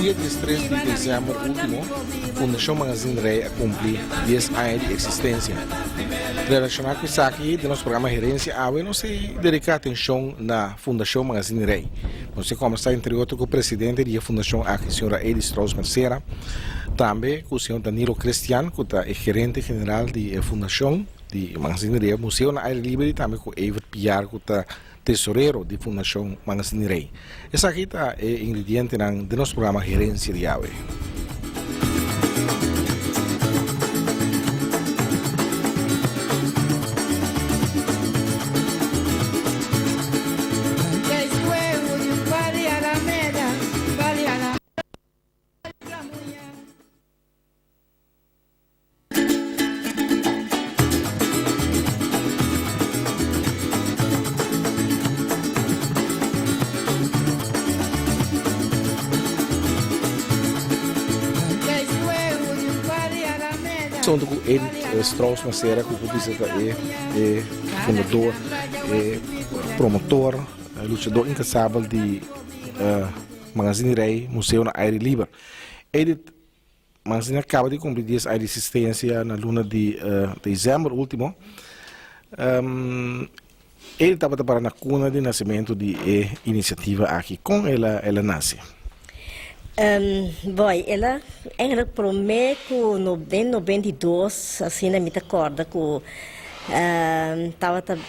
Dia 13 di desèmber último, Fundashon Magazine Rei a kumpli dies aña di eksistensia. Relashoná ku esaki, den nos programa Herensia Awe nos ta dediká atenshon na Fundashon Magazine Rei. Nos ta kòmbersá entre otro ku presidente di e fundashon aki, señora Edi Strauss Mercera, tambe ku señor Danilo Christian ku ta e gerente general di e fundashon di Magazine Rei, Museo na Aire Liber i tambe ku Evert Piar ku ta tesorero di Fundashon Magazine Rei. Esaki ta e ingredientenan den nos programa Herencia di awe. Hunto ku Edith Strauss Macera ku por bisa ta e e fundador, e promotor, e luchador incansabel di Magazine Rey Museo na Aire Liber. Edith, Manzini a kaba di kumpli dies aña di existensia na luna di desèmber último. El tabata para na kuna di nasementu di e inisiativa aki. Kon el a el a nase? Boy, el a eigenlijk promé ku den 92 asina mi ta kòrda ku tabata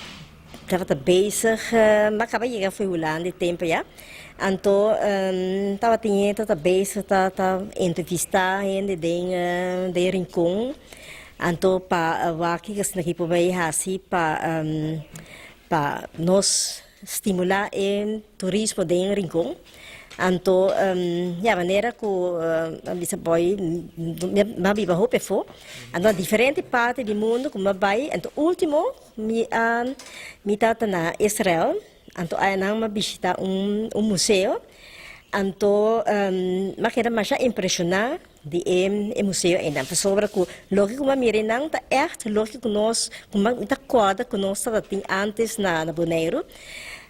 Tabata bezig, mi a kaba yega for Hulanda e tempo ya. Anto tabatin hende tabata bezig ta ta entrevista hende den den Rincon. Anto pa wak kiko asina ki por bay hasi pa pa nos stimula e turismo den Rincon. Anto ya manera ku a bisa boy mi a biba hopi afo. Anto na diferente parti di mundo ku mi a bay anto ultimo. Mi a mi tata na Israel, anto ayanan mi a bishita un un museo, anto mi a keda masha impreshoná di e e museo einan, pasobra ku loke ku mi a mira einan ta ègt loke ku nos ku mi ta kòrda ku nos tabatin ántes na na Boneiru,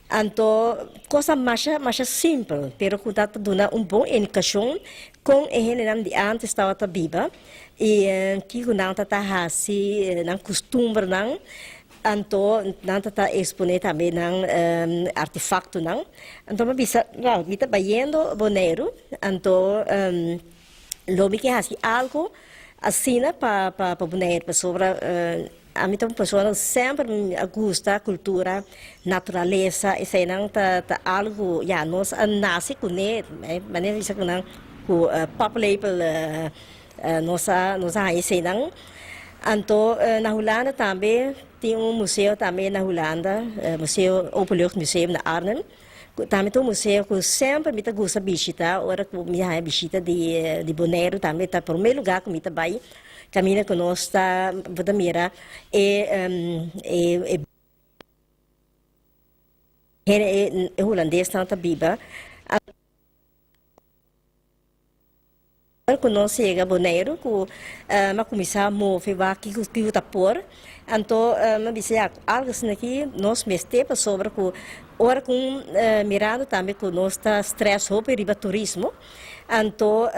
anto kosnan masha masha simpel, pero ku ta duna un bon indikashon kon e hendenan di ántes tabata biba. I kiko nan ta ta hasi, nan kustumbernan, anto nan ta ta eksponé tambe nan artefaktonan. Anto mi a bisa, wou, mi ta bayendo Boneiru, anto lo mi ke hasi algu asina pa pa Boneiru, pasobra ami ta un persona ku semper mi a gusta kultura, naturalesa, eseinan ta ta algu ku ya nos a nase kuné, manera mi bisa ku nan ku paplepel. Nos a nos a haña eseinan. Anto na Hulanda tambe tin un museo tambe na Hulanda, museo Openluchtmuseum na Arnhem, ku tambe ta un museo ku semper mi ta gusta bishita ora ku mi haña bishita di di Boneiru tambe ta prome luga ku mi ta bai kaminda ku nos ta bo ta mira e e e hulandesnan ta biba. Ora ku nos yega Boneiru ku mi a kuminsá move wak kiko kiko ta por, anto mi a bisa ya algu asina aki nos mester pasobra ku ora ku mirando tambe ku nos ta stress hopi riba turismo, anto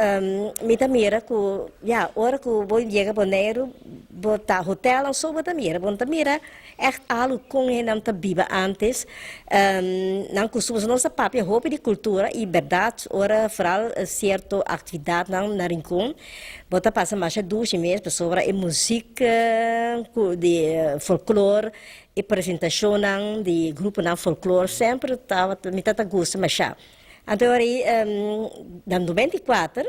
mi ta mira ku ya ora ku bo yega Boneiru bo ta hotelnan so bo ta mira, bo no ta mira Ègt algu kon hendenan ta biba ántes, nan kustumber. Nos ta papia hopi di kultura i bèrdat ora foral sierto aktividatnan na Rincon bo ta pasa masha dushi mes pasobra e muzik ku di folklor, e presentashonnan di gruponan folklor semper tabata mi tabata gusta masha. Anto e ora ei na 94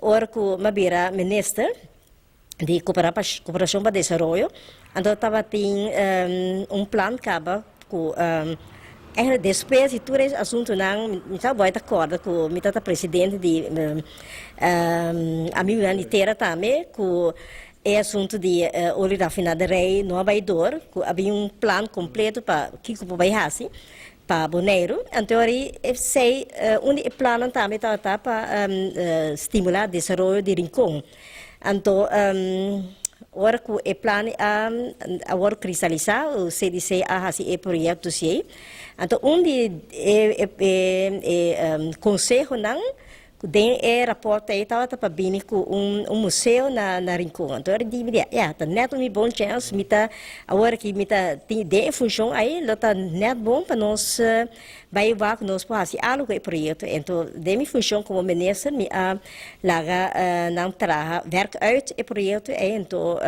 ora ku mi a bira minister, di Koperashon pa Desaroyo, anto tabatin un plan kaba ku eigenlijk despues di tur e asuntunan mi ta bai ta kòrda ku mi tabata presidente di Amigunan di Tera tambe ku e asuntu di olie rafinaderij no a bai dor ku a bin un plan kompleto pa kiko por bai hasi pa Boneiru. Anto ora esei un di e plannan tambe tabata pa stimulá desaroyo di Rincon. Anto ora ku e plan a a wòrdu kristalisá, CDC a hasi e proyekto siei. Anto un di e e e konsehonan. Ku den e rapòrt ei tabata pa bini ku un un museo na na Rincon. Anto ora di mi di, ya, ta nèt un mi bon chèns, mi ta awor aki mi ta tin den e funshon ei lo ta nèt bon pa nos bai wak nos por hasi algu ku e proyekto. Anto den mi funshon komo minister mi a laga nan traha wèrk uit e proyekto ei. Anto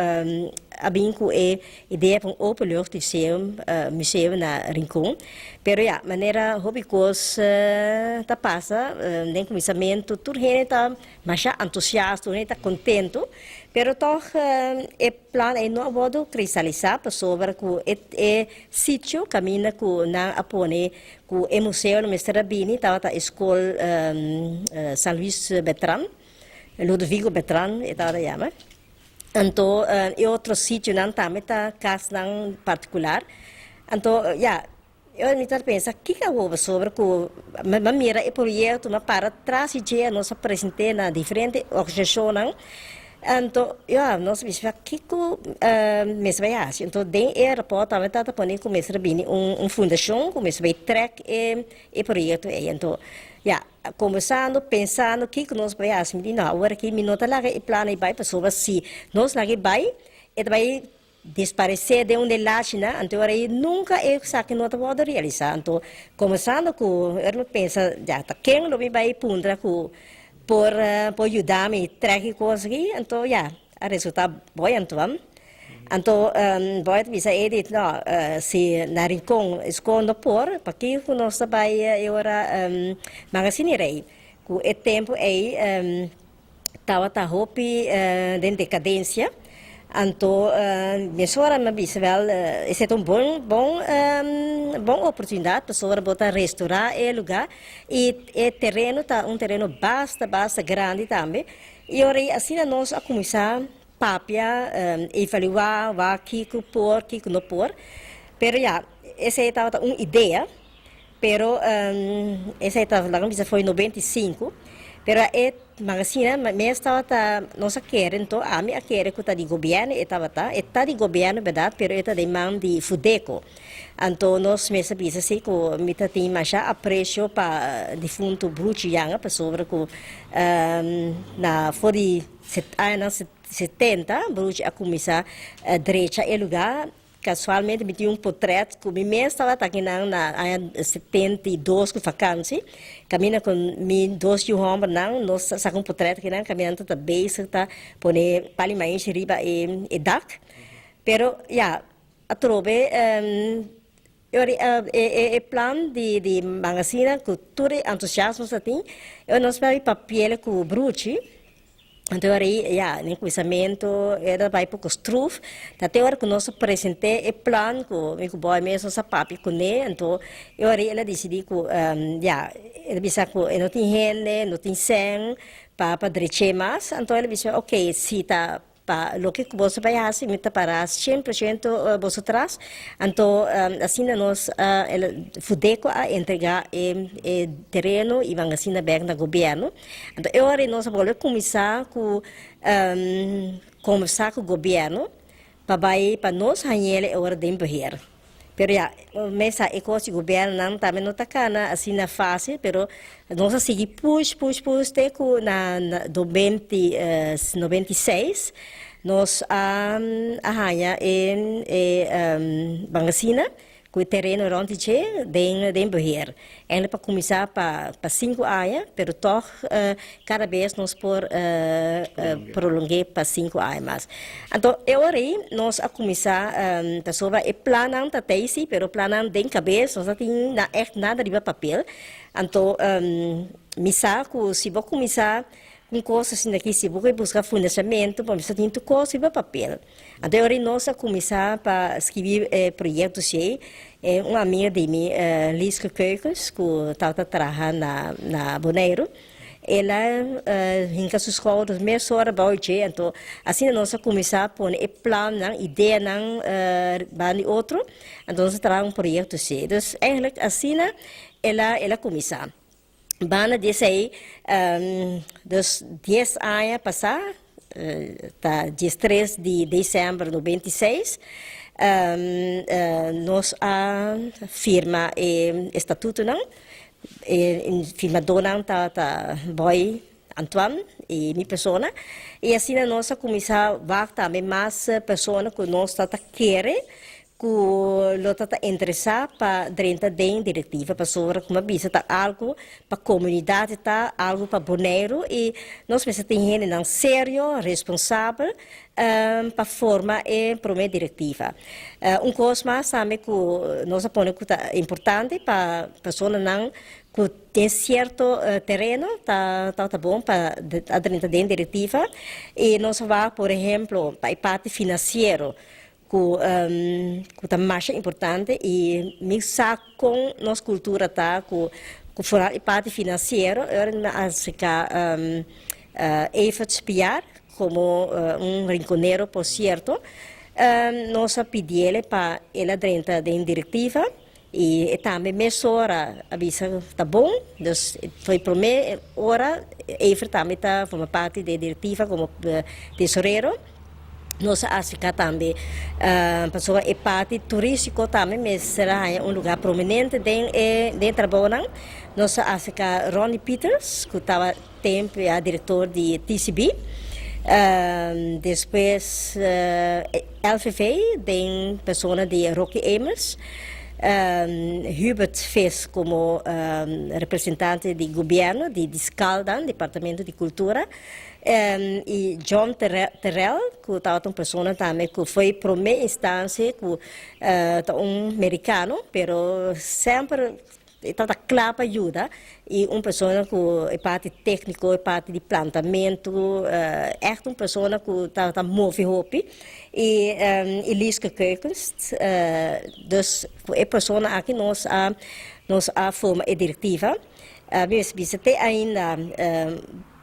a bin ku e Idea pa un openluchtmuseum, museo na Rincon. Pero ya, manera hopi kos ta pasa den kuminsamentu tur hende ta masha entusiasta, tur hende ta kontentu, pero tòg e plan ei no a wòrdu kristalisá pasobra ku e e sitio kaminda ku nan a pone ku e museo lo mester a bini tabata e skol San Luis Bertran, Ludovico Bertran e tabata yama. Anto e otro sitionan tambe ta kasnan partikular. Anto ya, mi ta pensa kiko a hopi sobre ku mi a mira e proyekto, mi a para tras di dje, nos a present'é na diferente organisashonnan. Anto ya, nos a bisa kiko mester bai hasi. Anto den e rapòrt tambe ta pone ku mester a bini un fundashon ku mester bai trèk e proyekto ei. Anto ya. Kombersando, pensando kiko nos bai hasi, mi di no, awor aki mi no ta laga e plan ei bai pasobra si nos laga e bai e ta bai disparesé den un delashina, anto ora ei nunka e esaki no ta wòrdu realisá. Anto kombersando ku ora mi pensa ya ta ken lo mi bai puntra ku por por yuda mi trèk e kos aki, anto ya a resultá Boy Antoine. Anto Boy ta bisa Edith, no, si na Rincon skol no por, pakiko ku nos ta bai e ora Magazine Rey? Ku e tempu ei tabata hopi den dekadensia. Anto mesora mi a bisa wèl, esei ta un bon bon bon oportunidat pasobra bo ta restorá e lugá i e tereno ta un tereno basta basta grandi tambe. I ora ei asina nos a kuminsá Papia, evaluá wak kiko por, kiko no por. Pero ya, esei tabata un idea, pero esei ta laga mi bisa foi 95, pero e magasina mes tabata, nos a kere anto, ami a kere ku ta di gobièrnu e tabata, e ta di gobièrnu bèrdat, pero e ta den man di Fudeco. Anto nos mes a bisa si ku mi ta tin masha apresio pa difuntu Bruchi Janga pasobra ku na for di Añanan 70 Bruchi a kuminsá drecha e lugá. Kasualmente mi tin un potrèt ku mi mes tabata akinan na aña 72 ku fakansi. Kaminda ku mi dos yu hòmbernan nos a saka un potrèt akinan kaminda nan tabata bezig ta pone pali maishi riba e dak. Pero ya, atrobe e plan di Mangasina ku tur e entusiasmo sa tin, e nos bai papiel ku Bruchi. Anto ora ei, ya, den kuminsamentu e ta bai poko struf, ta te ora ku nos a present'é e plan ku mi ku Boy mes nos a papia kuné, anto e ora ei el a disidí ku, ya, el a bisa ku e no tin hende, no tin sèn pa pa drech'é mas, anto el a bisa, oke, si ta Pa loke ku boso bai hasi mi ta para 100% boso tras. Anto asina nos Fudeco a entrega e e tereno i ban asina bek na gobièrnu. Anto e ora ei nos a bolbe kuminsá ku kombersá ku gobièrnu pa bai pa nos hañ'el e ora den beheer. Pero ya, mesa e kos di gobièrnunan tambe no ta kana asina fásil, pero nos a sigui push, push, push te ku na 96 nos a haña e bangasina ku e tereno rònt di dje den den beheer. Eindelijk pa kuminsá pa sinku aña, pero tòg kada bes nos por prolong'é pa sinku aña mas. Anto e ora ei nos a kuminsá pasobra e plannan ta tei sí, pero plannan den kabes nos no tin na ègt nada riba papel. Anto mi sa ku si bo kuminsá ku un kos asina aki, si bo ke buska fundashamentu bo mester tin tur kos riba papel. Anto e ora ei nos a kuminsá pa skibi e proyekto si ei. Un amiga di mi, Lieske Keukens, ku tabata traha na na Boneiru, el a hinka su skouders mesora bou dje. Anto asina nos a kuminsá pone e plannan, ideanan banda di otro. Anto nos a traha un proyekto si ei. Dus eigenlijk asina el a el a kuminsá. Banda di esei, dus dies aña pasá, ta 13 di desèmber 96, nos a firma e estatutonan. E firmadónan tabata Boy. Antoine i mi persona i asina nos a kuminsá wak tambe mas persona ku nos ta ta kere ku lo ta ta interesá pa drenta den direktiva pasobra kuma bisa ta algu pa komunidat ta algu pa Boneiru i nos mester tin hendenan serio, responsabel pa forma e promé direktiva. Un kos mas tambe ku nos a pone ku ta importante pa personanan ku den sierto tereno ta ta bon pa a drenta den direktiva i nos a wak por ehemplo pa e parti finansiero ku ku ta masha importante i mi sa kon nos kultura ta ku ku foral e parti finansiero e ora mi a aserká Evert Spiar komo un rinkonero por sierto nos a pidiele pa el a drenta den direktiva i e tambe mesora a bisa ta bon dus for e prome ora Evert tambe ta forma parti den direktiva komo tesorero. Nos a acerca tambe pasobra e parti turistico tambe mester a haña un lugar prominente den e den e trabounan. Nos a acerca Ronnie Pieters cu tawa tempo ya director di TCB. Despues LVV den persona di Rocky Emers. Hubert Vis como representante di gobierno di Discaldan, Departamento di Cultura. I John Terrell, ku tabata un persona tambe ku foi promé instansia ku ta un merikano, pero semper e tabata kla pa yuda i un persona ku e parti tékniko, e parti di plantamentu, ègt un persona ku tabata move hopi. I Eliske Keukens, dus ku e persona aki nos a nos a forma e direktiva. Mi mester bisa te ainda.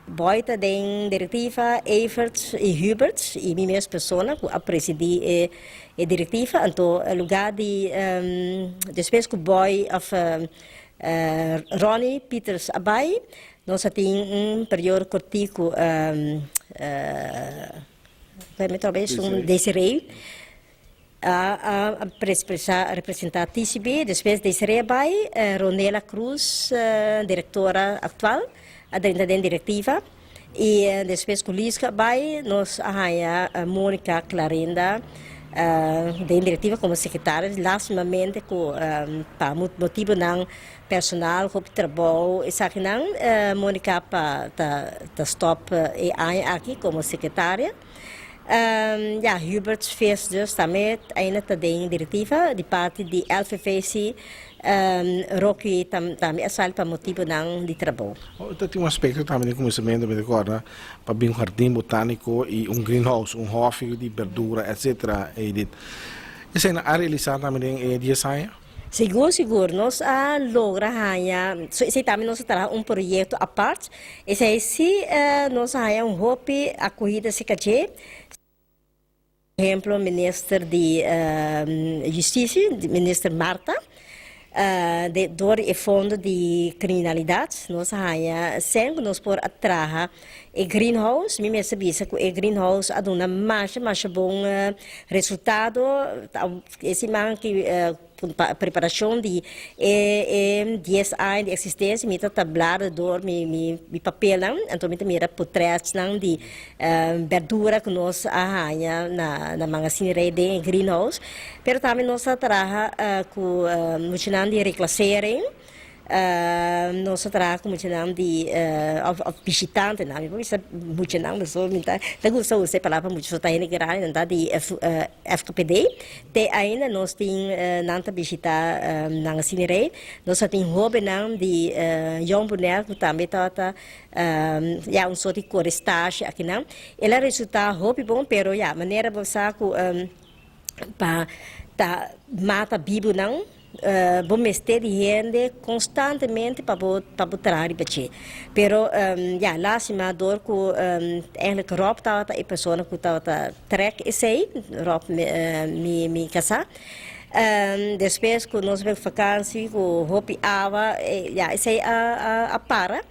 Boy ta den direktiva, Evert i Hubert i mi mes persona ku a presidí e e direktiva. Anto lugá di despues ku Boy òf Ronnie Pieters a bai, nos a tin un periodo kortiku Desiree. A a representá TCB, despues Desiree a bai, Ronela Cruz, direktora aktual, a drenta den direktiva i despues ku Liska a bai nos a haña Monica Clarinda den direktiva komo sekretaria, lastimamente ku pa motibunan personal, hopi trabou esakinan Monica pa ta stòp e aña aki komo sekretaria. Ya, Hubert Vis dus tambe ainda ta den directiva di parti di LVVC. Rocky tambe a sali pa motibonan di trabou. Ta tin un aspecto tambe den cuminsamentu, mi ta recorda, pa bin un jardin botanico y un greenhouse, un hofi di berdura, etcetera, Edith. Esei nan a realisa tambe den e dies aña? Sigur, sigur. Nos a logra haña, so esei tambe nos a traha un proyekto apart. Esei sí nos a haña un hopi akohida serka dje. Por ehemplo, minister di Hustisia, minister Martha, de dor di e fondo di kriminalidat nos a haña sèn ku nos por a traha e greenhouse. Mi mester bisa ku e greenhouse a duna masha masha bon resultado. E siman ki pa preparashon di e e dies aña di eksistensia mi ta ta blada dor mi mi mi papelnan, anto mi ta mira potrètsnan di bèrdura ku nos a haña na na Mangasina Rei den e greenhouse. Pero tambe nos ta traha ku muchanan di reklasering. Nos a traha ku muchanan di òf òf bishitantenan, mi por bisa muchanan pasobra mi ta ta gusta usa e palabra mucha pasobra ta hende grandi, nan ta di FKPD. Te ainda nos tin nan ta bishita nan asina rei. Nos a tin hóbennan di Jong Bonaire ku tambe tabata ya un sort di kore stashe akinan. El a resultá hopi bon pero ya manera bo sa ku pa ta mata bibunan. Bo mester di hende konstantemente pa bo pa bo traha riba dje. Pero ya, lástima dor ku eigenlijk Rob tabata e persona ku tabata trèk esei, Rob mi mi kasá. Despues ku nos bai vakansi ku hopi awa ya esei a para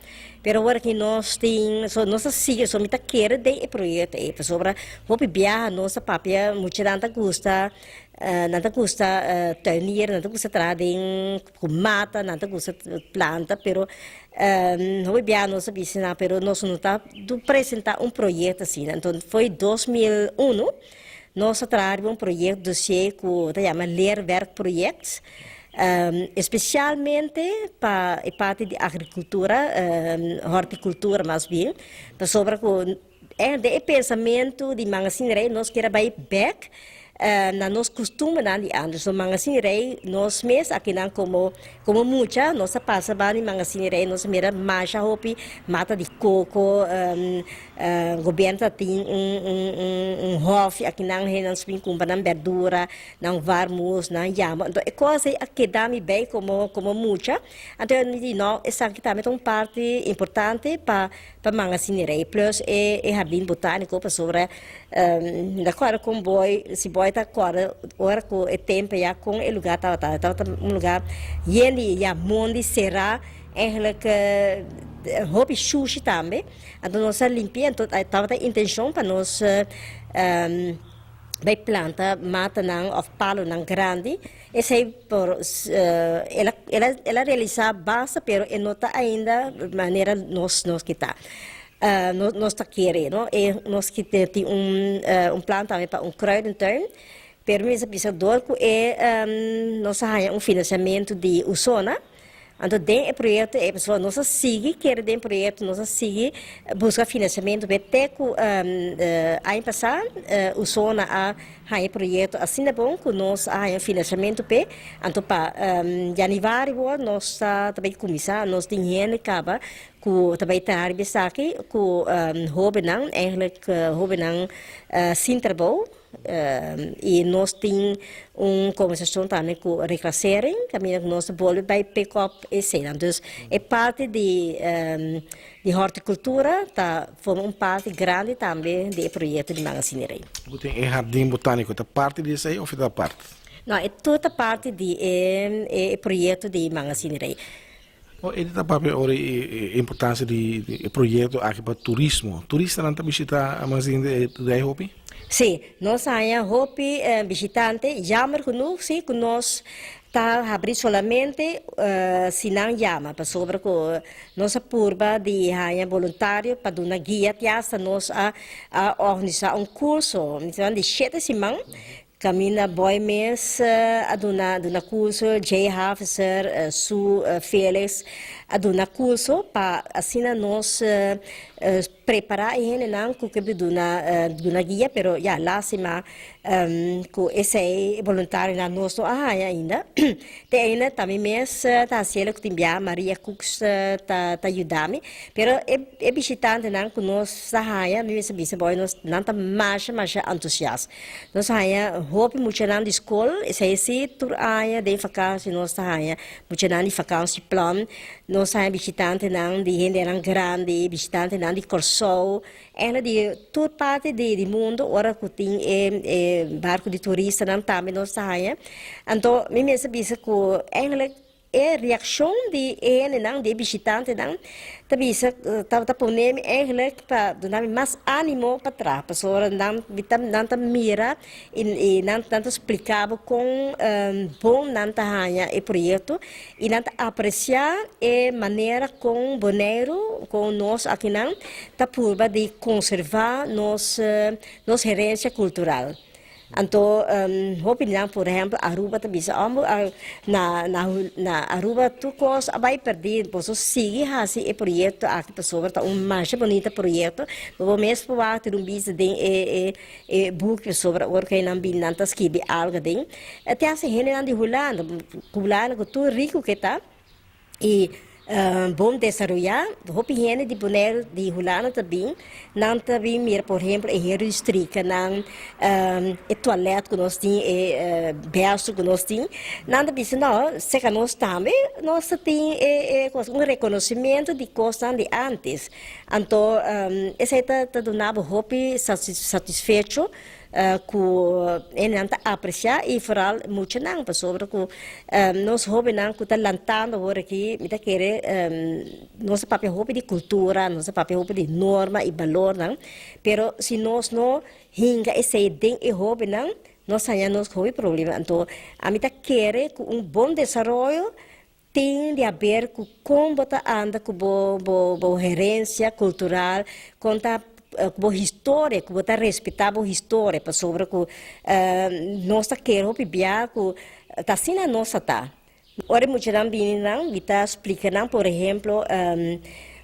pero awor aki nos tin so nos ta sigui so mi ta kere den e proyekto ei pasobra hopi biaha nos ta papia muchanan ta gusta nan ta gusta tuinier nan ta gusta traha den ku mata nan ta gusta planta pero hopi biaha nos ta bisa nan pero nos no ta presenta un proyekto asina enton foi 2001. Nos a traha riba un proyekto dosié ku ta yama Leerwerkproject, espesialmente pa e parti di agrikultura, hortikultura mas bien, pasobra ku den e pensamentu di Mangasina Rei nos kier a bai bèk na nos kustumbernan di antes. So Mangasina Rei nos mes akinan komo Komo mucha nos a pasa banda di Mangasini Rey, nos a mira masha hopi mata di koko, gobierno ta tin un hòfi akinan hendenan su bin kumpra nan bèrdura, nan warmus, nan yama. Anto e kos ei a keda mi bei komo komo mucha, anto mi di no esaki tambe ta un parti importante pa pa Mangasini Rey plus e e hardin botaniko pasobra Mi ta kòrda kon Boy, si Boy ta kòrda ora ku e tempu ya kon e lugá tabata. E tabata un lugá yen di ya mondi será, eigenlijk hopi shushi tambe. Anto nos a limpia, anto tabata e intenshon pa nos bai planta matanan òf palonan grandi. Esei por el a el a realisá basta pero e no ta ainda manera nos nos ke ta. Nos ta kere no e nos ke tin un plan tambe pa un kruidentuin pero mi mester bisa dor ku e nos a haña un finansiamentu di Usona anto den e proyekto ei pasobra nos a sigui kere den e proyekto nos a sigui buska finansiamentu p'e te ku aña pasá Usona a haña e proyekto asina bon ku nos a haña finansiamentu p'e anto pa yanüari wor nos ta bai kuminsá nos tin hende kaba Ku ta bai traha riba esaki ku hóbennan, eigenlijk hóbennan sin trabou i nos tin un kombersashon tambe ku Reclassering kaminda ku nos ta bolbe bai pick up eseinan. Dus e parti di di hortikultura ta forma un parti grandi tambe di e proyekto di Magazinerij. Bo tin e hardin botániko ta parti di esei òf e ta apart? No, e tur ta parti di e proyekto di Magazinerij. Bo e ta papia ora e importancia di e proyecto aki pa turismo. Turistanan ta bishita Amazing de Rey hopi? Sí, nos haña hopi bishitante. Jammer genoeg sí ku nos ta habri solamente si nan yama pasobra ku nos a purba di haña boluntario pa duna guia te hasta nos a organisa un curso di shete siman. Kaminda Boy mes a duna duna kurso, Jay Haviser, Sue Felix a duna kurso pa asina nos prepará e hendenan ku ke duna duna guia, pero ya lástima ku esei e boluntarionan nos no a haña ainda. Te ainda ta mi mes ta hasiel ku tin bia Maria Cooks ta ta yuda mi, pero e e bishitantenan ku nos ta haña mi mester bisa Boy nos nan ta masha masha antusias. Nos haña hopi muchanan di skol, esei si tur aña den vakansi nos ta haña muchanan di vakansieplan, nos haña bishitantenan di hendenan grandi, bishitantenan di Kòrsou, ègentlik di tur parti di mundu ora ku tin e e barku di turistanan tambe nos ta haña. Anto mi mester bisa ku ègentlik E reakshon di e hendenan, di e bishitantenan, ta bisa, ta pone mi eigenlijk pa duna mi mas ánimo pa traha, pasobra nan nan ta mira i nan ta splika bo kon bon nan ta haña e proyekto i nan ta apresiá e manera kon Boneiru, kon nos akinan ta purba di konservá nos nos herensia kultural. Anto hopi di nan, por ehempel Aruba ta bisa, oh na na Aruba tur kos a bai perdí, boso sigui hasi e proyekto aki pasobra ta un masha bonita proyekto, bo mes por wak tin un bista den e e e buki pasobra ora ku nan bini nan ta skibi algu aden. Te hasta hendenan di Hulanda, Hulanda ku tur riku ke ta, I bon desaroyá. Hopi hende di Boneiru, di Hulanda ta bin. Nan ta bin mira por ehempel e hero di strikanan, e tualèt ku nos tin, e bèlster ku nos tin. Nan ta bisa no, seka nos tambe nos ta tin e kos, un rekonosimentu di kosnan di ántes. Anto esei ta duna bo hopi satisfecho. Ku hendenan ta apresiá i foral muchanan pasobra ku nos hóbennan ku ta lantando awor aki mi ta kere nos ta papia hopi di kultura, nos ta papia hopi di norma i balornan, pero si nos no hinka esei den e hóbennan nos haña nos hopi problema. Anto ami ta kere ku un bon desaroyo Tin di haber ku kon bo ta anda ku bo bo bo herensia kultural, kon ta ku bo historia, ku bo ta respetá bo historia, pasobra ku nos ta kere hopi bia ku ta asina nos a ta. Ora e muchanan bini nan, mi ta splika nan, por ehemplo,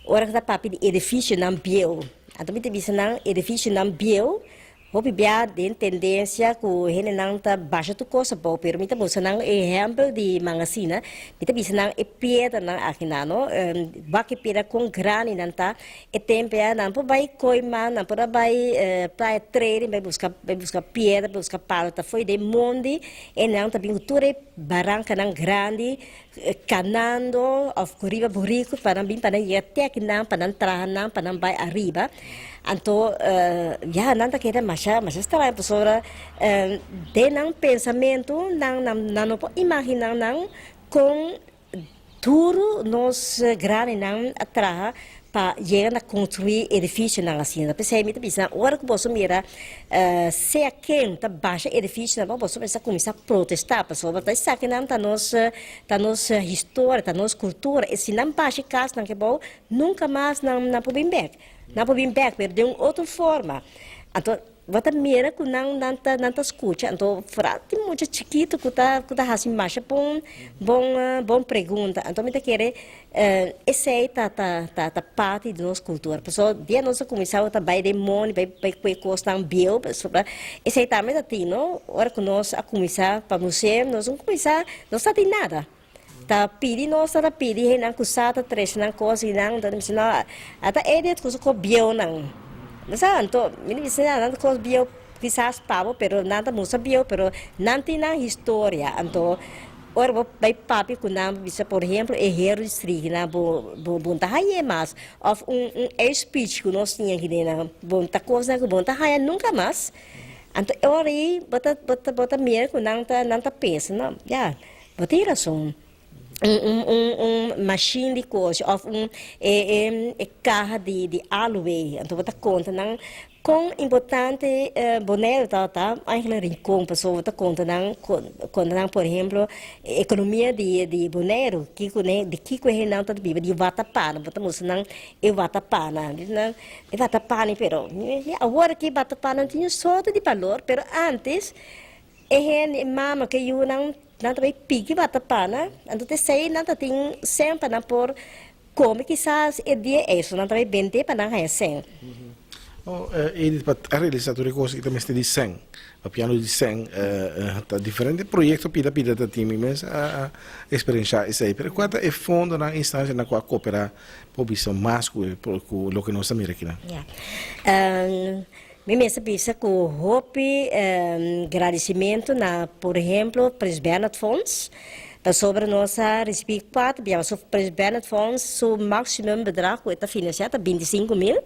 ora ku ta papia di edifisionan bieu, anto mi ta bisa nan edifisionan bieu Hopi bia den tendensia ku hendenan ta basha tur kos abou, pero mi ta mustra nan e ehèmpel di Mangasina, mi ta bisa nan e piedranan aki nan no, wak e piedra kon grandi nan ta, e tempu ya nan por bai Koiman, nan por a bai Playa Trading bai buska bai buska piedra, bai buska palo, ta fo'i den mondi e nan ta bin ku tur e barankanan grandi kanando òf ku riba buriku pa nan bin pa nan yega te aki nan pa nan traha nan pa nan bai ariba anto ya nan ta keda masha masha straño pasobra den nan pensamentu nan nan no por imagina nan kon duru nos grandinan a traha pa yega na construi edificionan asina. P'esei mi ta bisa nan, ora ku boso mira sea ken ta basha edificionan bo, boso mester kuminsá protestá, pasobra ta esakinan ta nos ta nos historia, ta nos kultura, i si nan basha e kasnan aki abou, nunka mas nan nan por bin bèk. Nan por bin bèk, pero den un otro forma. Anto Bo ta mira ku nan nan ta nan ta skucha, anto foral tin mucha chikitu ku ta ku ta hasi masha bon bon bon pregunta. Anto mi ta kere esei ta ta ta ta parti di nos kultura. Pasobra dia nos a kuminsá bo ta bai den mondi bai bai kue kosnan bieu pasobra esei tambe ta tin no. Ora ku nos a kuminsá pa museo nos no kuminsá nos ta tin nada. Ta pidi nos ta ta pidi hendenan ku sa ta trese nan kos i nan ta bisa no ata e di kos ku bieunan bo sa anto mi ta bisa nan ta kos bieu kisas pa bo pero nan ta mustra bieu pero nan tin nan historia anto ora bo bai papia ku nan bo bisa por ehemplo e heru di strigina bo bo bo no ta hañ'e mas òf un un ijspich ku nos tin aki den nan bo no ta kosnan ku bo no ta haña nunka mas anto e ora ei bo ta bo ta bo ta mira ku nan ta nan ta pensa no ya. Bo tin rason. Un un un un machine di koshi òf un e e e kaha di di aloe. Anto bo ta konta nan kon importante Boneiru tabata eigenlijk Rincon pasobra bo ta konta nan konta nan por ehemplo e ekonomia di di Boneiru kiko ne di kiko e hendenan ta biba di watapana bo ta mustra nan e watapana e watapana pero awor aki watapana no tin un sorto di balor pero antes E hende, e mama ku e yunan, nan ta bai piki watapana, anto ta esei nan ta tin sèn pa nan por kome kisas e dia ei, so nan ta bai bendé pa nan haña sèn. Oh, Edith, pa a realisá tur e kos aki ta mester di sèn. Papiando di sèn, ta diferente proyekto pida pida ta tin. Mi mes a eksperenshá esei. Pero kua ta e fondonan, instansianan ku a koperá pa bisa mas ku loke nos ta mira akinan? Ya. Mi mester bisa ku hopi gradisimentu na por ehemplo Prins Bernhard Fonds, pasobra nos a risibí kuater biaha, pasobra Prins Bernhard Fonds su maximum bedrag ku e ta finansiá ta 25.000,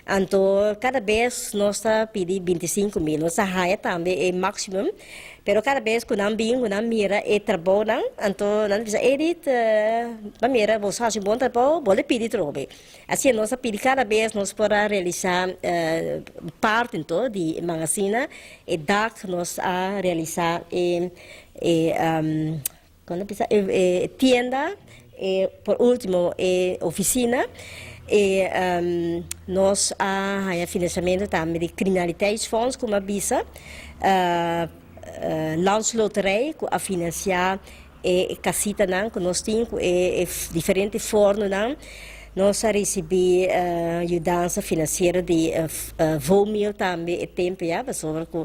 anto kada bes nos ta pidi 25.000, nos a haña tambe e maximum, pero kada bes ku nan bin ku nan mira e trabounan, anto nan ta bisa Edith, bo a mira boso hasi un bon trabou, bo lo pidi trobe. Asina nos a pidi kada bes nos por a realisá parti anto di e mangasina, e dak nos a realisá e e kon ta bisa e tienda e por ultimo e ofisina e nos a haña finansiamentu tambe di Criminaliteitsfonds komo a bisa Landsloterij ku a finansiá E casitanan cu nos tin cu e diferente fornonan, nos a ricibi yudansa financiero di Vomil tambe e tempo ya, pasobra cu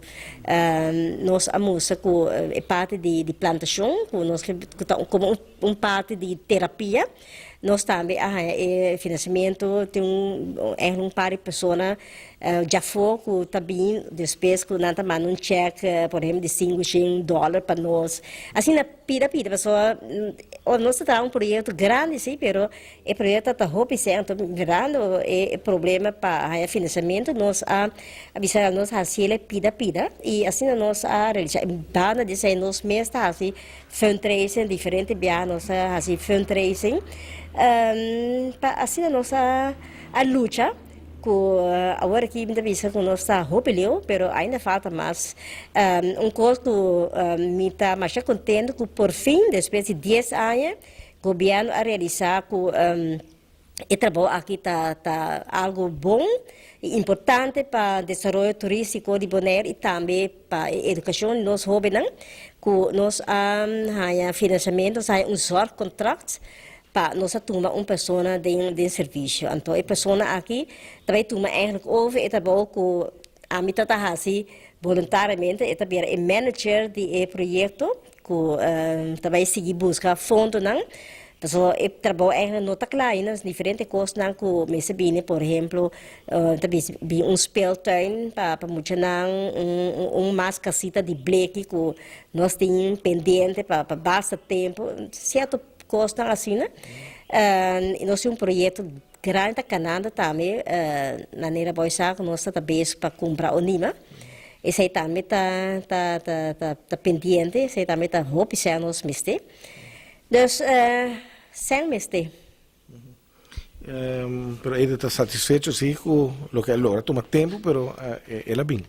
nos a mustra cu e parti di plantacion cu nos cu ta como un parti di terapia, nos tambe a haya e financiamento, tin un eigenlijk un par di persona Djafó ku ta bin despues ku nan ta manda un chèk por ehempel di sinku shen dòler pa nos. Asina pida pida pasobra Nos ta traha un proyecto grandi si, pero e proyecto ta hopi sey, anto mirando e problema pa haya financiamento nos a bisa nos haciele pida pida y asina nos a realisa. Banda di esey nos mes ta haci fundraising, diferente biaha nos a haci fundraising pa asina nos a lucha. Ku awor aki mi ta bisa ku nos ta hopi leu, pero ainda falta mas. Un kos ku mi ta masha kontento ku por fin despues di dies aña gobièrnu a realisá ku e trabou aki ta ta algu bon i importante pa desaroyo turístiko di Bonaire i tambe pa e edukashon di nos hóbennan ku nos a haña finansiamentu, nos a haña un zorgkontrakt Pa nos a tuma un persona den den servisio. Anto e persona aki ta bai tuma eigenlijk over e trabou ku ami ta ta hasi boluntariamente. E ta bira e manager di e proyekto ku ta bai sigui buska fondonan. Pasobra e trabou eigenlijk no ta kla ainda, diferente kosnan ku mester bini, por ehemplo ta bini un speeltuin pa pa muchanan, un un mas kasita di bleki ku nos tin pendiente pa pa basta tempu, sierto. Kosnan asina. I nos tin un proyekto grandi ta kanando tambe na Nera Boysa ku nos ta ta bezig pa kumpra Onima. Esei tambe ta ta ta ta pendiente, esei tambe ta hopi sèn nos mester. Dus sèn mester. Pero Edith ta satisfecho si cu loke a logra. Tuma tempo pero el a bin.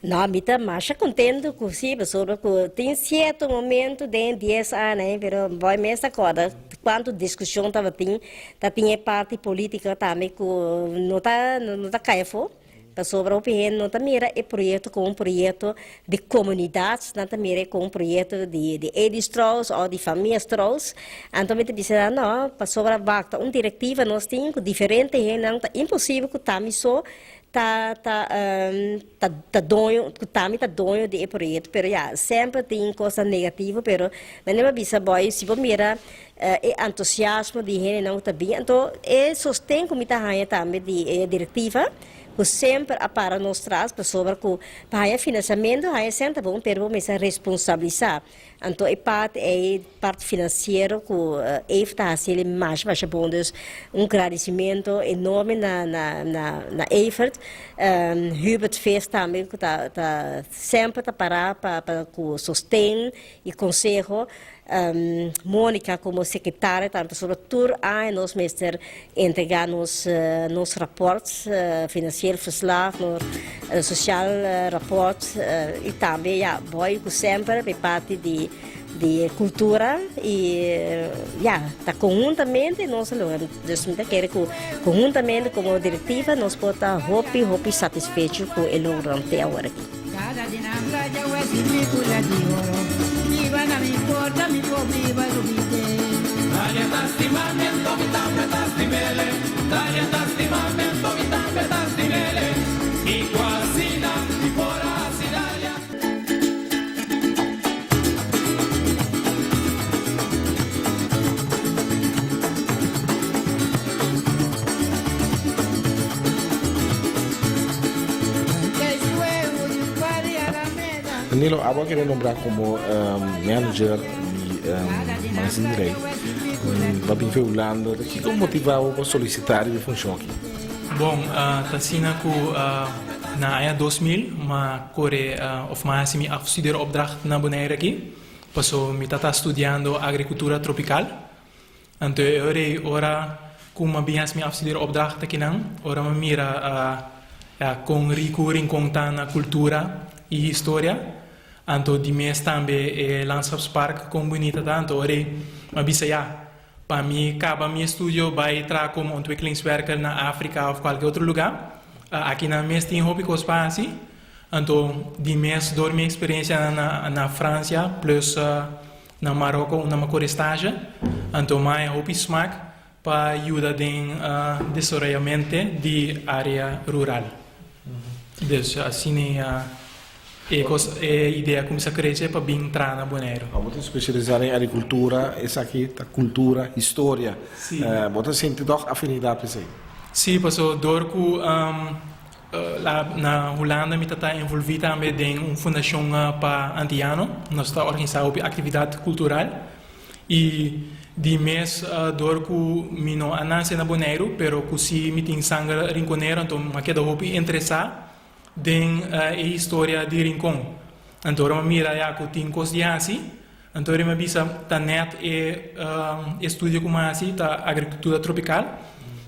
No, mi ta masha contento cu si, pasobra cu tin cierto momento den dies aña ei, pero boy mes ta corda cuanto discusion tabatin, ta tin e parti politica tambe cu no ta no ta cay afo. Pasobra hopi hende no ta mira e proyekto komo un proyekto di komunidat, nan ta mira e komo un proyekto di di Edi Strauss òf di famia Strauss. Anto mi ta bisa nan, no, pasobra wak ta un direktiva nos tin ku diferente hendenan, ta imposibel ku ta mi so ta ta ta ta doño, ku ta mi ta doño di e proyekto. Pero ya, semper tin kosnan negativo, pero mi a bisa boy, si bo mira E entusiasmo di hendenan ku ta bin, anto e sosten ku mi ta haña tambe di e direktiva ku semper a para nos tras pasobra ku pa haña finansiamentu haña sèn ta bon pero bo mester responsabilisá. Anto e parti ei, parti finansiero ku Evert ta hasi el masha masha bon dus un gradisimentu enorme na na na Evert. Hubert Vis tambe ku ta ta semper ta para pa pa ku sosten i konseho. Monica como secretaria tambe pasobra tur aña nos mester entrega nos nos rapport, financieel verslag, nos social rapport y tambe ya boy cu semper pa e parti di di cultura y ya ta conhuntamente nos a logra dus mi ta kere cu conhuntamente como directiva nos por ta hopi hopi satisfecho cu e logronan te awor aki. Danilo, abo a keda nombrá komo manager di Magazine Rey. Bo a bin for Hulanda. Kiko motivá bo pa solisitá riba e funshon aki? Bon, ta asina ku na aña 2000 m'a kore òf m'a hasi mi afstudeeropdracht na Bonaire aki, paso mi tata studiando agrikultura tropikal. Anto e ora ei ora ku m'a bin hasi mi afstudeeropdracht akinan, ora m'a mira ya kon riku Rincon ta na kultura i historia, anto di mes tambe e landschapspark kon bunita ta, anto ora ei m'a bisa ya, Pa mi kaba mi estudio bai traha komo ontwikkelingswerker na Afrika òf kualke otro lugá. Aki nan mes tin hopi kos pa hasi. Anto di mes dor mi eksperensianan na na Fransia plus na Maroko unda mi a kore stage, anto mi a haña hopi smak pa yuda den desaroyamente di área rural. Dus asina e kos e idea kuminsá krese pa bin traha na Boneiru. Bo ta spesialisá den agrikultura, esaki ta kultura, historia. Bo ta sinti tòg afinidat pa esei? Sí, paso dor ku na Hulanda mi ta ta envolví tambe den un fundashon pa antiano. Nos ta organisá hopi aktividat kultural. I di mes dor ku mi no a nase na Boneiru, pero ku si mi tin sanger rinkonero, anto mi a keda hopi interesá den e historia di Rincon. Anto ora mi a mira ya ku tin kos di hasi, anto ora mi a bisa ta nèt e estudio ku mi a hasi ta agrikultura tropikal,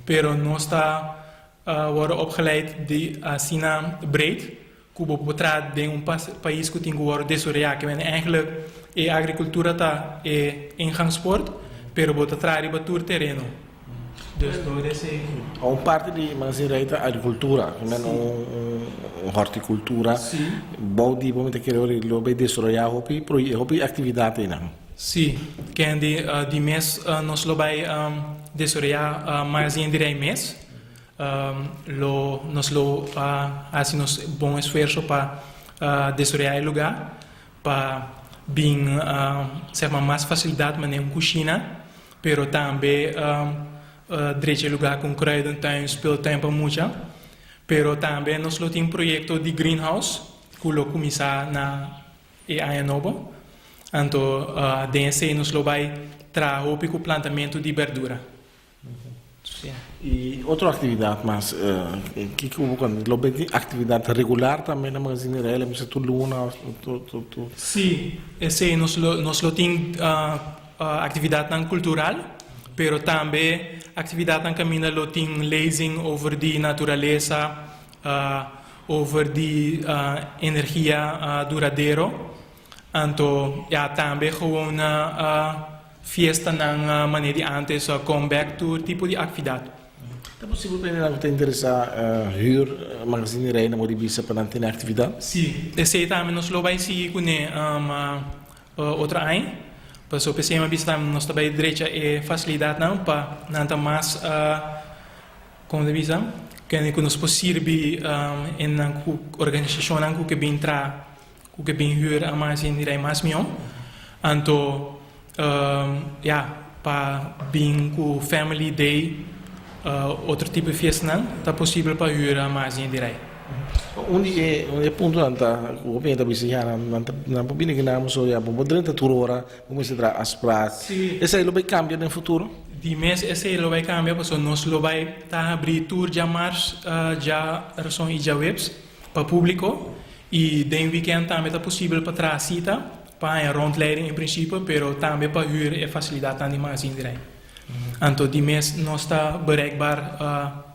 pero nos ta wòrdu opgeleid di asina breed ku bo por traha den un pais ku tin ku wòrdu desaroyá. Ke mende eigenlijk e agrikultura ta e ingangspoort, pero bo ta traha riba tur tereno. Dus door esei. Un parti di Magazine Rei ta agrikultura, ke mende un hortikultura. Bou di bo mi ta kere ora lo bay desaroyá hopi hopi aktividat einan. Sí, kende di mes nos lo bay desaroyá Magazine di Rei mes. Lo nos lo hasi nos bon esfuerso pa desaroyá e lugá pa bin sègma mas fasilidat manera un kushina, pero tambe drecha e lugá ku un kruidentuin, speeltuin pa mucha. Pero tambe nos lo tin proyekto di greenhouse ku lo kuminsá na e aña nobo. Anto den esei nos lo bai traha hopi ku plantamentu di bèrdura. Y otro actividad mas, kico bo con lo bay tin actividad regular tambe na Magazine di Rey, mester tur luna of tur tur tur? Sí, esey nos lo nos lo tin actividadnan cultural, pero tambe actividadnan caminda lo tin lezing over di naturalesa, over di energia duradero. Anto ya tambe gewoon fiestanan manera di antes, comeback tur tipo di actividad. Ta posibel pa hendenan ku ta interesá hür Magazine di Reina por bisa pa nan tene actividad? Sí, esei tambe nos lo bai sigui kuné otro aña. Pasobra p'esei mi a bisa tambe nos ta bai drecha e facilidadnan pa nan ta mas, komo ta bisa, kende ku nos por sirbi hendenan ku organisashonnan ku ke bin traha. Ku ke bin hür a mas hende rei mas mihó. Anto ya, pa bin ku family day, otro tipo di fiestanan, ta posibel pa hür a mas hende rei. Un di e un di e puntonan ta ku hopi hende ta bisa ya nan ta nan por bini akinan pasobra ya bo por drenta tur ora, bo mester traha afspraak. Esei lo bai kambia den futuro? Di mes esei lo bai kambia pasobra nos lo bai ta habrí tur djamars, djarason i djaweps pa públiko. I den weekend tambe ta posibel pa traha sita pa haña rondleiding en principe, pero tambe pa huur e facilidadnan di magazine di Rei. Anto di mes nos ta bereikbaar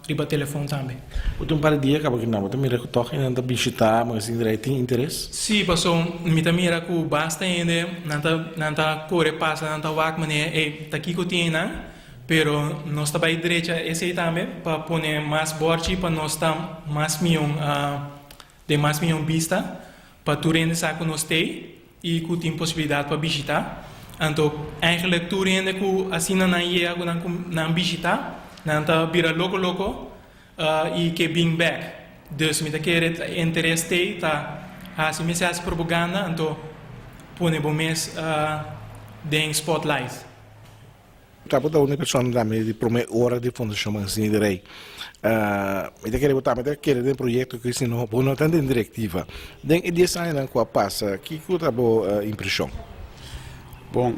riba telefon tambe. Bo tin un par di dia kaba kinan bo ta mira ku tòg hende nan ta bishitá magazine di Rei tin interes? Sí, paso mi ta mira ku basta hende nan ta nan ta kore pasa nan ta wak manera ey ta kiko tin einan, pero nos ta bai drecha esei tambe pa pone mas bòrchi pa nos ta mas mion. Den mas mion bista pa tur hende sa ku nos t'ei i ku tin posibilidat pa bishitá. Anto eigenlijk tur hende ku asina nan yega ku nan nan bishitá, nan ta bira loko loko i ke bin bèk. Dus mi ta kere ta interes t'ei ta hasi mester hasi propaganda anto pone bo mes den spotlight. Tabata un persona tambe di prome ora di Fundacion Magazine di Rey. Mi ta kere bo tambe ta kere den proyecto cu si no bo no ta den directiva. Den e dies añanan cu a pasa, kico ta bo impresion? Bon,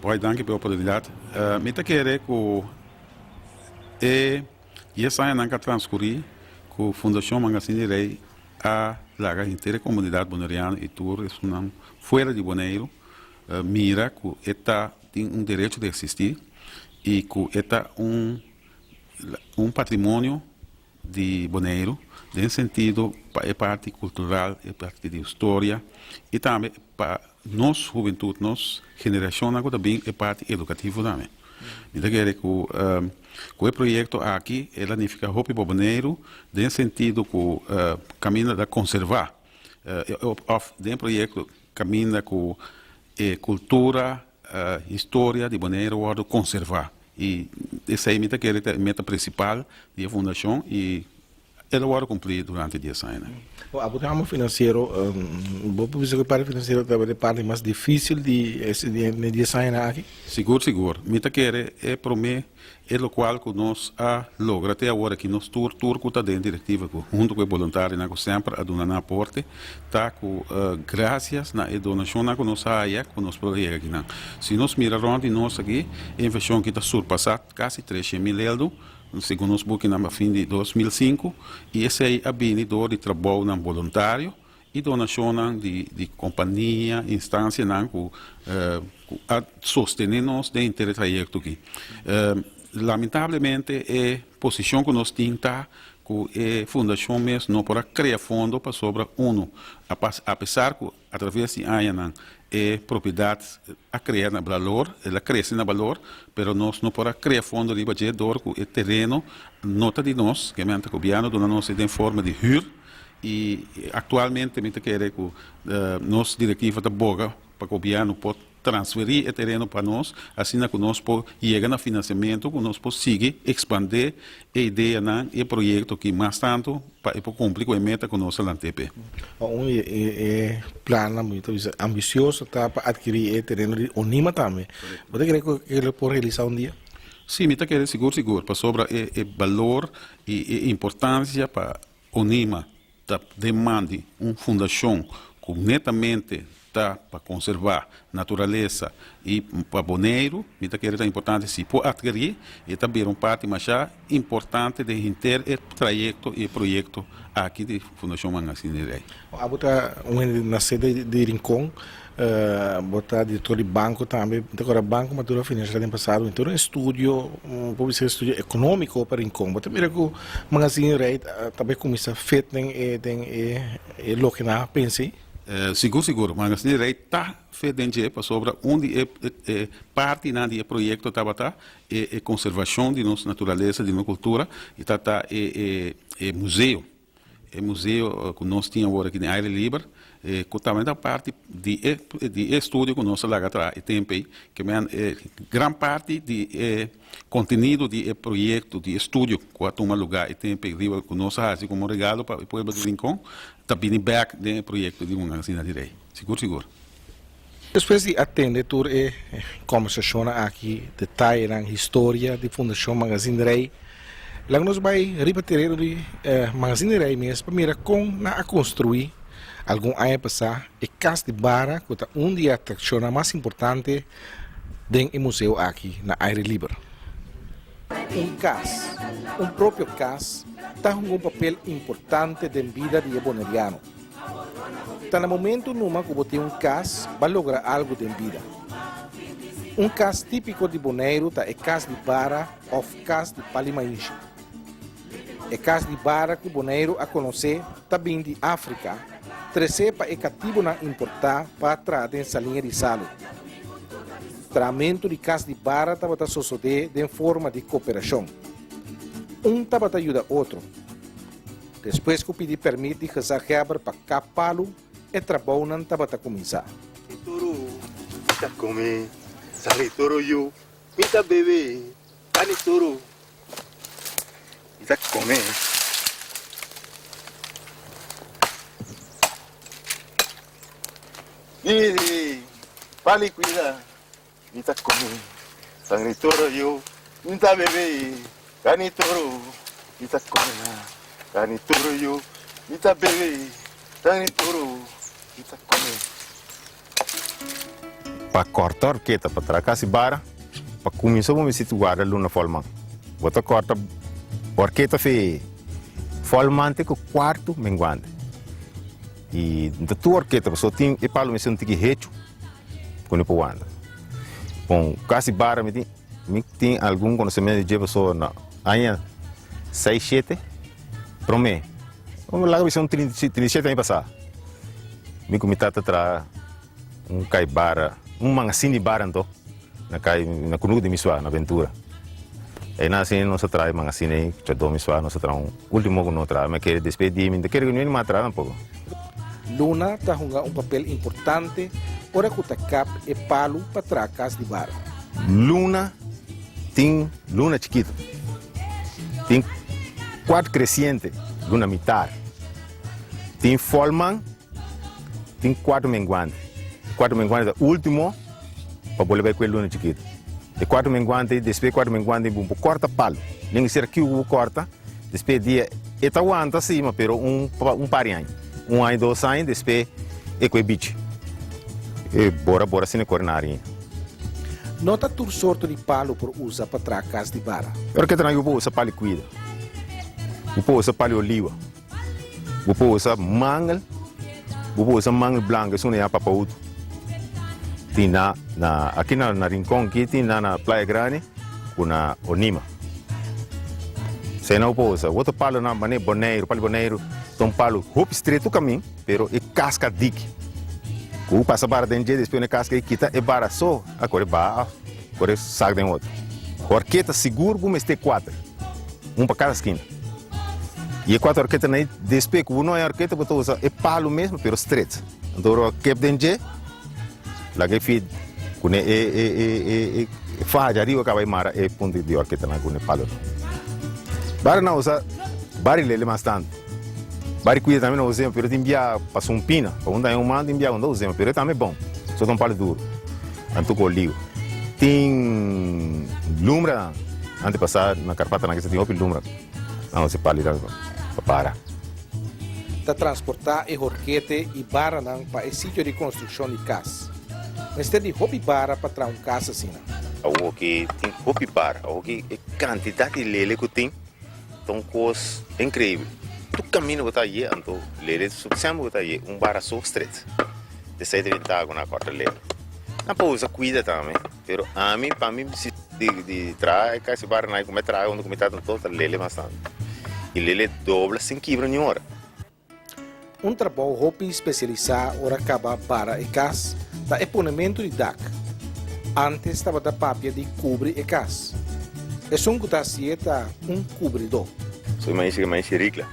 hopi danki pa e oportunidad. Mi ta kere cu e dies añanan cu a transcuri cu Fundacion Magazine di Rey a laga henter e comunidad boneriano y tur esunnan fuera di Boneiru mira cu e ta tin un derecho di existi y cu e ta un un patrimonio di Boneiru den sentido pa e parti cultural, e parti di historia y tambe pa nos hubentud, nos generacionnan cu ta bin e parti educativo tambe. Mi ta kere cu cu e proyecto aki e la nifica hopi pa Boneiru den sentido cu caminda ta conserva of den proyecto caminda cu E kultura, historia di Boneiru wòrdu konservá i esei mi ta kere ta e meta prinsipal di e fundashon i El a wòrdu kumplí durante dies añanan. Bo abo ta ramo finansiero, bo por bisa ku e parti finansiero tabata e parti mas difísil di e dies añanan aki? Sigur, sigur. Mi ta kere e promé e lokual ku nos a logra te awor aki, nos tur, tur ku ta den direktiva ku huntu ku e boluntarionan ku semper a duna nan aporte, ta ku grasias na e donashonnan ku nos a haya ku nos por a yega akinan. Si nos mira rònt di nos aki, e invershon aki ta surpasá kasi 300,000 eldo. Segun nos bukinan pa fin di 2005, i esei a bini dor di trabounan boluntario i donashonnan di di kompania, instansianan ku ku a sostené nos den henter e trayekto aki. Lamentablemente e posishon ku nos tin ta ku e fundashon mes no por a krea fondo pasobra unu apesar ku Atraves di añanan e propiedat a krea na balor, el a krese na balor, pero nos no por a krea fondo riba dje dor ku e tereno no ta di nos, kementa gobièrnu duna nos e den forma di hür i aktualmente mi ta kere ku nos direktiva ta boga pa gobièrnu por transferí e tereno pa nos, asina ku nos por yega na finansiamentu ku nos por sigui ekspandé e ideanan i e proyekto aki mas tantu pa e por kumpli ku e meta ku nos a lant'é p'e. Un di e plannan mi ta bisa ambisioso ta pa atkirí e tereno di Onima tambe. Bo ta kere ku e lo por realisá un dia? Sí, mi ta kere sigur sigur, pasobra e balor i e importansia pa Onima ta demandi un fundashon ku netamente ta pa konservá naturalesa i pa Boneiru, mi ta kere ta importante si por atkerí e ta bira un parti masha importante den henter e trayekto i e proyekto aki di Fundashon Mangazin di Rei. Abo ta un hende na sede di Rincon, bo ta direktor di banko tambe. Mi ta kòrda Banko Maduro Financial den pasado mi tur un estudio, por bisa estudio ekonómiko pa Rincon. Bo ta mira ku Mangazin Rei ta bai kuminsá fit den e den e loke nan a pensa ei? Sigur sigur, Mangazin Rei ta fit den dje pasobra un di e e partinan di e proyekto tabata e e konservashon di nos naturalesa, di nos kultura i ta ta e e e museo. E museo ku nos tin awor aki den aire liber, ku tambe ta parti di e di e estudio ku nos a laga traha e tempu ei, ke men e gran parti di e kontenido di e proyekto, di e estudio ku a tuma lugá e tempu ei riba ku nos a hasi komo regalo pa e pueblo di Rincon, ta bini bèk den e proyekto di un Asina di Rei. Sigur sigur. Despues di a tende tur e kòmbersashonnan aki, detayenan, historia di Fundashon Magazin di Rei, laga nos bai riba tereno di Magazin di Rei mes pa mira kon nan a konstruí algun aña pasá e kas di bara ku ta un di e atrakshonnan mas importante den e museo aki na aire liber. Un kas, un propio kas, ta hunga un papel importante den bida di e boneriano. Ta na momento numa ku bo tin un kas ba logra algu den bida. Un kas típiko di Boneiru ta e kas di bara òf kas di palimainshi. E kas di bara ku Boneiru a konosé ta bin di Afrika, tresé pa e katibunan importá pa traha den saliña di salu. Trahamentu di kas di bara tabata sosodé den forma di koperashon. Un tabata yuda otro. Despues ku pidi pèrmit di gezaghèber pa kap palu, e trabounan tabata kuminsá. Mi toro mi ta come, sangre toro yo mi ta bebe, carni toro mi ta come. Mire, pa mi cuida. Mi ta come sangre toro yo mi ta bebe carni toro mi ta come carni toro yo mi ta bebe sangre toro mi ta come. Pa corta horketa pa traha casi bara, pa cuminsa bo mester guarda luna folman. Bo ta corta horketa fe folman te cu cuarto menguante. Y ta tur horketa pasobra tin e palo mester un tiki hecho. Ku no por wanta. Bon, kasi bara mi tin, mi tin algun konosementu di dje pasobra na aña seis shete promé, laga bisa un 37 aña pasá, mi ku mi tata traha un kai bara, un mangasin di bara anto, na kai na kunuku di mi sua, na Ventura. Einan asina nos a traha e mangasin ei, chadó mi sua, nos a traha un ultimo ku no traha, mi a kere despedí, mi no ta kere ku niun mas traha tampoko. Luna ta hunga un papel importante ora ku ta kap e palu pa traha kas di bara. Luna tin luna chikitu, tin kuart kresiente. Luna mitar. Tin folman, tin kuarto menguante. E kuarto menguante ta ultimo pa bolbe bai ku e luna chikitu. E kuarto menguante, despues e kuarto menguante bo por korta palu. Nen ku sera kiu ku bo korta, despues e dia e ta wanta si, ma pero un un par di aña. Un aña, dos aña, despues e ku e bichi. E bora bora asina e kore na harinha. No ta tur sorto di palu por usa pa traha kas di bara. Ora ke ta nan bo por usa palu kuida. Bo por usa palu oliwa. Bo por usa mangel. Bo por usa mangel blanco, esun ya papauto. Tin na na aki na na Rincon aki tin na na Playa Grande ku na Onima. Esei nan bo por usa. Otro palu nan manera Boneiru, palu Boneiru ta un palu hopi streto kamin pero e kaska diki. Ku bo pasa bara den dje despues e kaska ei kita e bara so a kore baha af kore sak den otro. Horketa sigur bo mester kuater. Un pa kada skina. I e kuater horketanan ei, despues ku bo no haña horketa, bo ta usa e palu mesmu, pero stret. Anto ora bo kep den dje, laga e fit ku ne e e e e e faha dja ariba kaba e mara e punta di horketanan ku ne palunan. Bari nan usa bari lele mas tantu. Bari kuida tambe nan usa, pero tin bia pa sumpina, pa un daña un man tin bia ku nan ta usa, pero e tambe bon, so ta un palu duru. Anto ku oliu. Tin lumbra antes pasá na Karpatanan kisa tin hopi lumbra nan hasi pali nan pa para. Ta transportá e horkete i baranan pa e sitio di konstrukshon di kas. Mester di hopi bara pa traha un kas asina. Awoki tin hopi bara. Awoki e kantidat di lele ku tin ta un kos inkreibel. Tur kaminda ku ta aye anto lele semper ku ta aye un bara so stret. Esei ta bentaha ku nan a kòrta lele. Nan por usa kuida tambe, pero ami pa mi si di di traha e kasi bara nan ku mi a traha huntu ku mi tata anto ta lele bastante. I lele dobla sin kibra niun ora. Un trabou hopi spesialisá ora kaba bara e kas ta e ponementu di dak. Ántes tabata papia di kubri e kas. Esun ku ta hasié ta un kubridó. Soy maishi ke maishi rikla.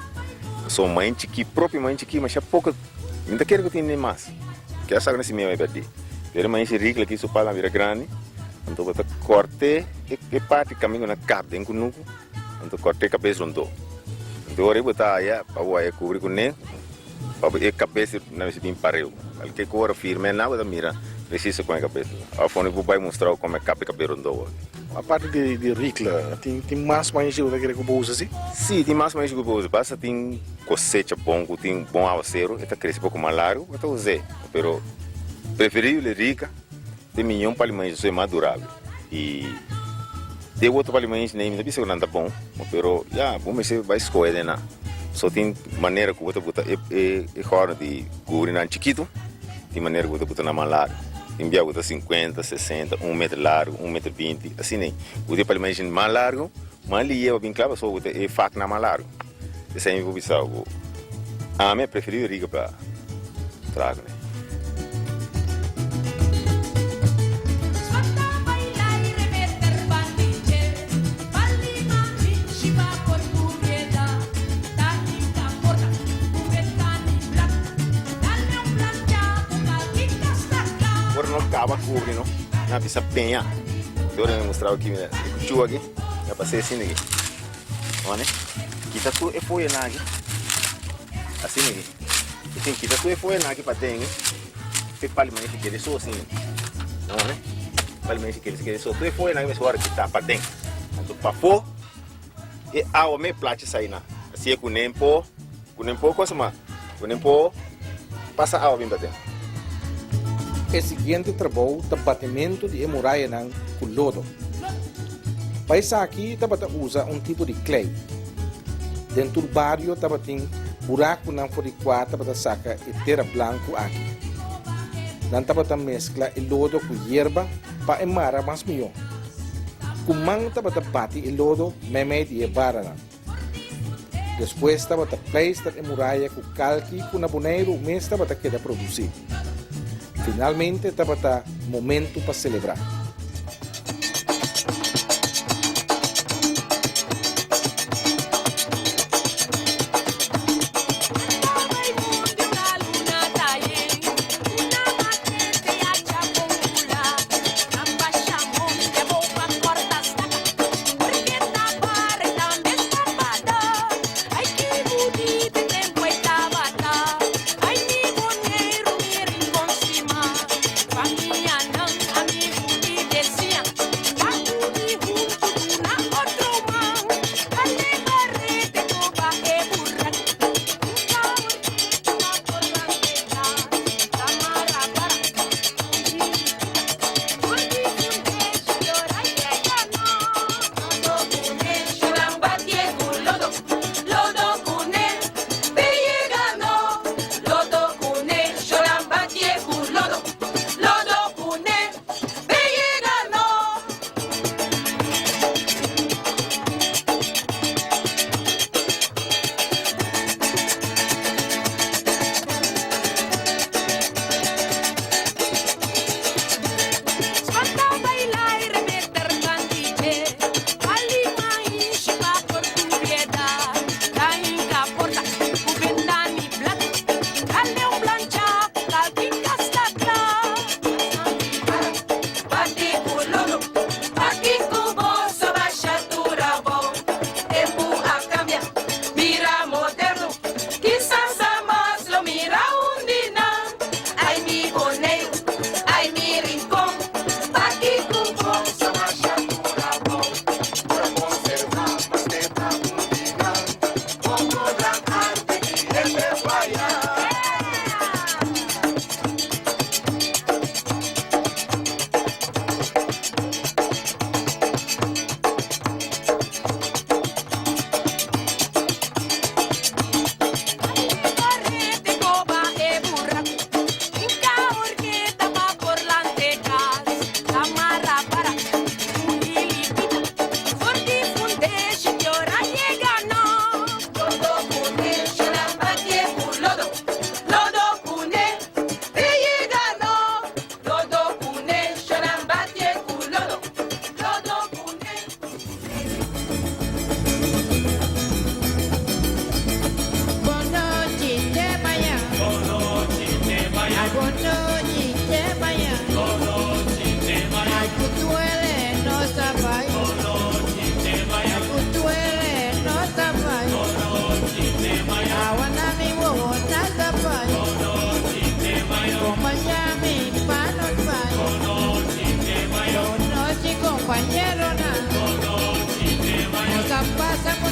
So maishi chikí, propio maishi chikí, masha poko. Mi ta kere ku tin mas. Ke a saka na simia mi pèrdí. Pero maishi rikla ki su pala bira grandi, anto bo ta kòrt'é e parti kaminda ku nan kap den kunuku, anto kòrt'é kabes rondó. Anto ora ei bo ta haya pa bo haya kubri kuné, pa e kabes nan mester bin pareu. Kalke ku ora firme nan bo ta mira presiso kon e kabes ta. Afo bo bai mustra bo kon e kap e kabes rondó. Aparte di rikla, tin mas maishi ku ta kere ku bo usa si? Si, tin mas maishi ku bo usa. Basta tin kosecha bon ku tin bon awaseru, e ta krese poko mas largu, bo ta us'é. Pero preferibel rika, tin miñon pali maishi so e mas durabel. I te otro pali maishi nei mi ta bisa ku nan ta bon, pero ya, bo mester bai skohe den nan. So tin manera ku bo ta buta e hòrno di kubri nan chikitu. Tin manera ku bo ta buta nan mas largu. Tin bia ku ta sinkuenta, sesenta, un meter largu, un meter binti, asina ei. Bo tin palimenshi mas largu, mas lihe bo bin kla pasobra bo ta e faknan mas largu. Esei mi por bisa bo. Ami a preferi riga pa traha kuné. Ora no caba cubri no, nan a bisa peña. Te ora mi mostrabo aki, mira, e cuchu aki, mi a pas'é asina aki. Wak ne? Kita tur e foyanan aki, asina aki. E tin kita tur e foyanan aki paden, te pali manera si kere so asina. Wak ne? Pali manera si kere, si kere so. Tur e foyanan aki mester wòrdu kitá paden. Anto pafó e awa me plachi sai nan. Asia ku nen por. Ku nen por cosa ma ku nen por pasa awa bin paden. E siguiente trabou ta batimentu di e murayanan ku lodo. Pa esaki tabata usa un tipo di klei. Den tur bario tabatin burakunan for di kua tabata saka e tera blanku aki. Nan tabata meskla e lodo ku yerba pa e mara mas mihó. Ku man tabata bati e lodo meimei di e baranan. Despues tabata pleister e muraya ku kalki ku na Boneiru mes tabata keda produsí. Finalmente tabata momentu pa selebrá.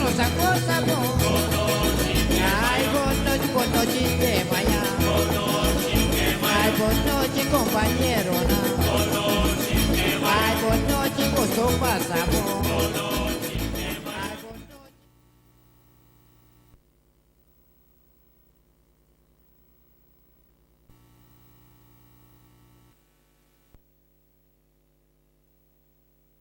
Nos a gosa bon. Ai, bon nochi, bon nochi, te mañan. Ai, bon nochi, kompañeronan. Ai, bon nochi, boso pasa bon.